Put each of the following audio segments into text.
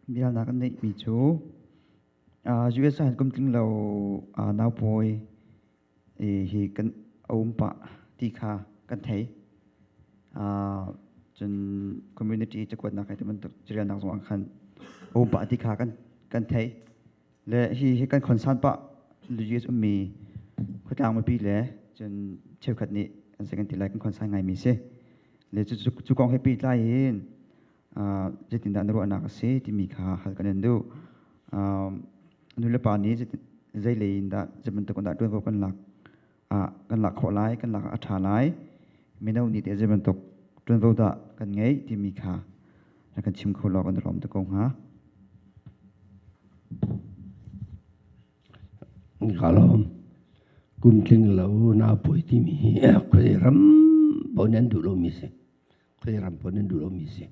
Biahalnak kan neihmi cu US ah kum tling lo naupawi hi kan a um pah ti kha kan thei. Cun community cakuatnak he tibantuk carelnak zong ah khan a um pah ti kha kan thei. Le hi hi kan concern pah US ummi khuatlang mipi le cun cheukhat nih an se kan ti lai kan concern ngaimi si. Le cu kong he pehtlai in zeitindah na ruahnak a si timi kha hal kan in duh. Nu le pa nih zei lei in dah zei bantuk in dah ṭuanvo kan lak kan lak khawh lai, kan lak ah a ṭha lai, mino nih teh zei bantuk ṭuanvo dah kan ngeih timi kha na kan chim kho law kan i lawm tuk ko hnga. Ka lawm. Kum tling lo naupawi timi hi khuazei ram paoh nih an duh lomi a si. Khuazei ram paoh nih an duh lomi a si.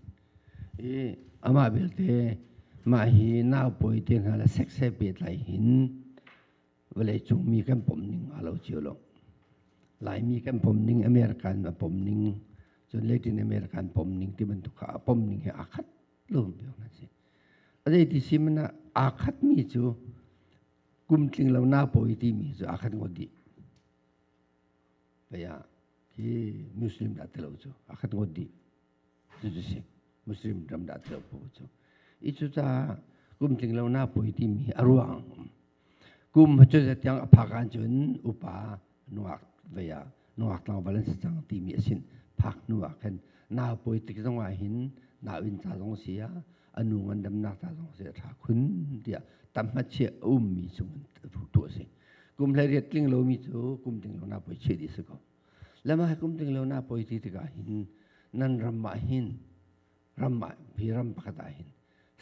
I amah belte mah hi naupawi te hna le sex he pehtlai hin vawleicung mi kan pom ning aa lo cio lo. Laimi kan pom ning, American a pom ning, cun Latin American pom ning ti bantuk kha a pom ning he aa khat lo biak na si. A zeiti si man ah aa khatmi cu kum tling lo naupawi timi cu aa khat ngawt dih. Pei ah khi Muslim dah ti lo cu aa khat ngawt dih. Cucu si Muslim ram dah ti lo pu cu. I cucaah kum tling lo naupawi timi a ruang kum cu tiang a phak ahcun upa nungak vei ah nungak tlangval an si cang timi a sin phak hnu ah khan naupawi tik zong ah hin nauinn ca zong si ah a nu ngandamnak ca zong si a ṭha khun tiah tamhmachia a ummi chung tuah a si. Kum 18 tling lomi cu kum tling lo naupawi chiah dih a si ko. Le mah kum tling lo naupawi ti tikah hin nan ram ah hin ram ah hi ram pakhat ah hin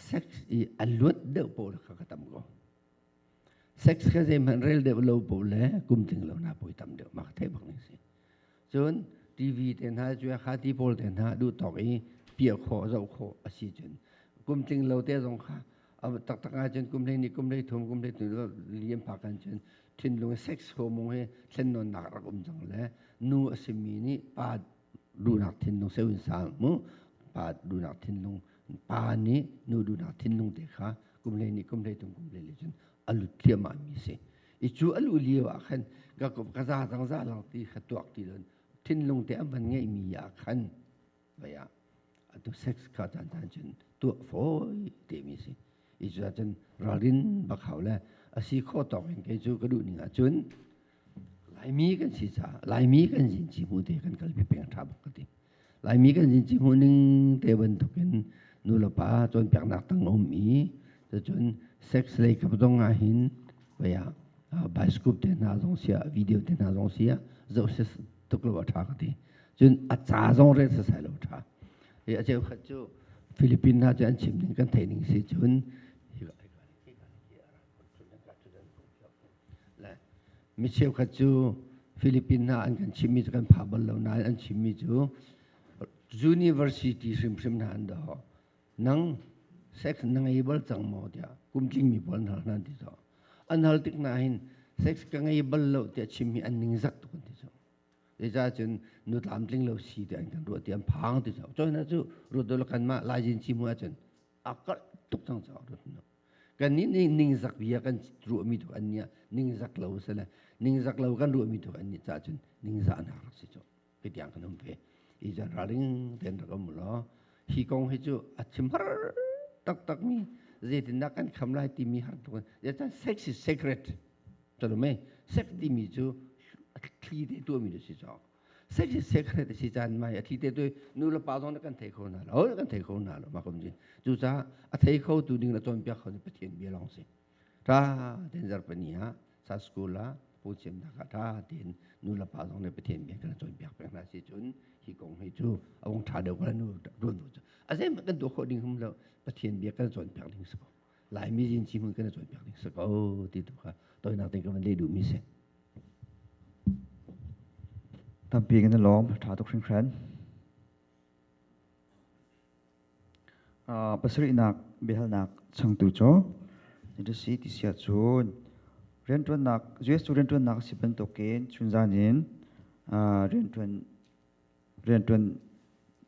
sex i a luat deuh paoh kha ka tam ko. Sex kha zeihmanh rel deuh lo paoh le kum tling lo naupawi tam deuh mah ka theih bak ning si. Cun TV te hna cu kha ti pawl te hna duh tawk i piah khawh zoh khawh a si cun kum tling lo te zong kha taktak ahcun kum hlei nih kum hlei thum kum hlei thum liam phak kan cun thinlung sex hormone he thlennawnnak rak um cang le nu a simi nih pa duhnak thinlung sewin sa mu pa duhnak thinlung pa nih nu duhnak thinlung te kha kum hlei nih kum hlei thum kum hlei li cun a lut thliahmah mi si i cu a luh lio ah khan ka ka za cang za lang ti kha tuak ti lon thinlung te an van ngeih mi ah khan vai ah atu sex kha caan caan cun tuah fawi te mi si i cu cun ralrin bak hau le a si kho tawk in kei cu ka duh ning ah cun Laimi kan si caah Laimi kan zin ci hmu te kan kalpi peng ṭha bak ka ti Laimi kan zin ci hmu ning te bantukin nu le pa cawnpiaknak tang a um i cun sex lei kap zong ah hin vei ah bioscope te hna zong sia video te hna zong sia zoh si tuk lo a ṭha ka ti cun a ca zong rel sasai lo ṭha i a cheukhat cu Philippine hna cu an chim ning kan theih ning si cun Le mi cheukhat cu Philippine hna an kan chimmi cu kan pha bal lo nain an chimmi cu university hrimhrim hna an doh. Nang sex na ngei bal cang maw tiah kum tlingmi pawl an hal hna an ti cawh. An hal tik hna hin sex ka ngei bal lo tiah chim hi an ningzak tuk an ti cawh. Zeicah cun nu tlamtling lo si tiah an kan ruah ti an phang ti cawh. Cun cu ruat dawh kanmah Laijin ci hmu ahcun a karh tuk cang caah ruat no. Kannih nih ningzak bia kan ruahmi tu an nih ningzak lo si le ningzak lo kan ruahmi tu an nih caah cun ningzahnak rak si cu hi tiang kan um ve i cun ralring tein rak um law hi kong hi cu a chim har taktak mi zeitindah kan kham lai timi har tuk zeicah sex is sacred cu mei sex timi cu a thli te tuahmi na si cawk sex is sacred a si caan mai a thli te tu nu le pa zong kan thei kho hna lo kan thei kho hna lo mah kum cu cucaah a thei kho tu ding le cawnpiak kho ni Pathian bia lawng si ṭha tein zarhpini ah sa school ah phungchimnak ah ṭha tein nu le pa zong nih Pathian bia kan cawnpiak peng hna si cun hi kong hi cu a vung ṭha deuh kan nu ruan cu a zeihmanh kan tuah khawh ding hum lo Pathian bia kan cawnpiak ding si ko Laimi zin ci hmun kan cawnpiak ding si ko ti tu kha toinak te ka van leh duhmi si. Tampi kan i lawm, ṭha tuk hringhran. Pasarihnak biahalnak changtu cu si ti si ahcun rianṭuannak US cu rianṭuannak a si bantukin chunzan in rianṭuan rianṭuan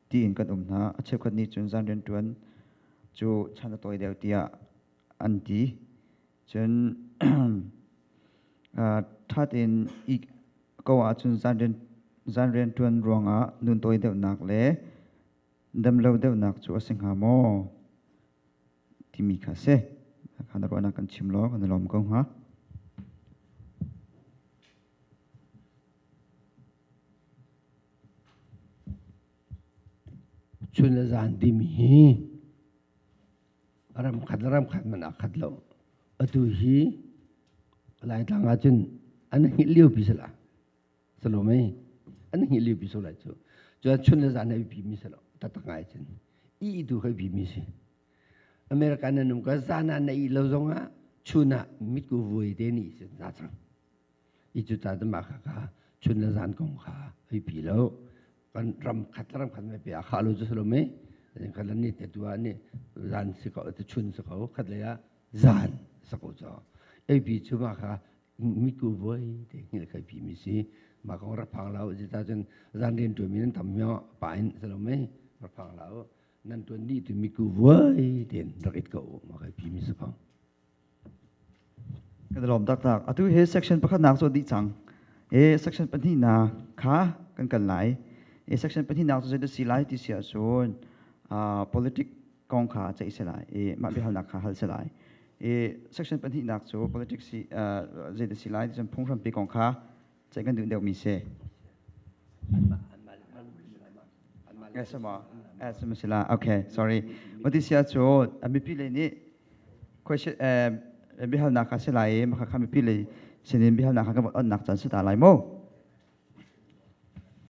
tiin kan um hna. A cheukhat nih cun zan rianṭuan. cu chan a tawi deuh tiah an ti. Cun ṭha tein i ko ahcun zan rianṭuan ruangah nun tawi deuhnak le damlo deuhnak cu a si hnga maw timi kha a si. Kha na ruahnak kan chim law kan i lawm ko hnga. Chun le zan timi hi ram khat le ram khat man aa khat lo. Atu hi Laitlang ah cun an hngilh lio pi sala. Salo mei an hngilh lio pi so lai cu. Cun chun le zan ai pi mi salo taktak ngai cun. I tu khai pi mi si. America nan um ka zan ah na i lo zong ah chun ah mitku vui te ni sin za cang. I cu ta mah kha kha chun le zan kong kha hei pi lo kan ram khat le ram khat me pe a kha lo cu salo me khat le ni te tu ah ni zan si ko te chun si ko khat le ah zan si ko cho ei pi chu ma kha miku voi te ngil khai pi mi si ma kong ra phang lo ji ta chun zan rian tu mi nan tam myo pa in salo me ra phang lo nan tuan di tu miku voi ten rak it ko ma khai pi mi si ko. Kan i lawm taktak. Atu hi section pakhatnak cu a dih cang. I section pahnihnak kha kan kal lai. I section pahnihnak cu zeidah si lai ti si ahcun politic kong kha ceih si lai. I mah biahalnak kha hal si lai. I section pahnihnak cu politics si zeidah si lai ti cun phunghrampi kong kha ceih kan duh deuhmi si. Yes, ma. Yes, ma sila. Okay, sorry. Mati si ahcun mipi lei nih question biahalnak kha si lai i mah kha mipi lei sinin biahalnak kha kan onnak caan si ta lai mu.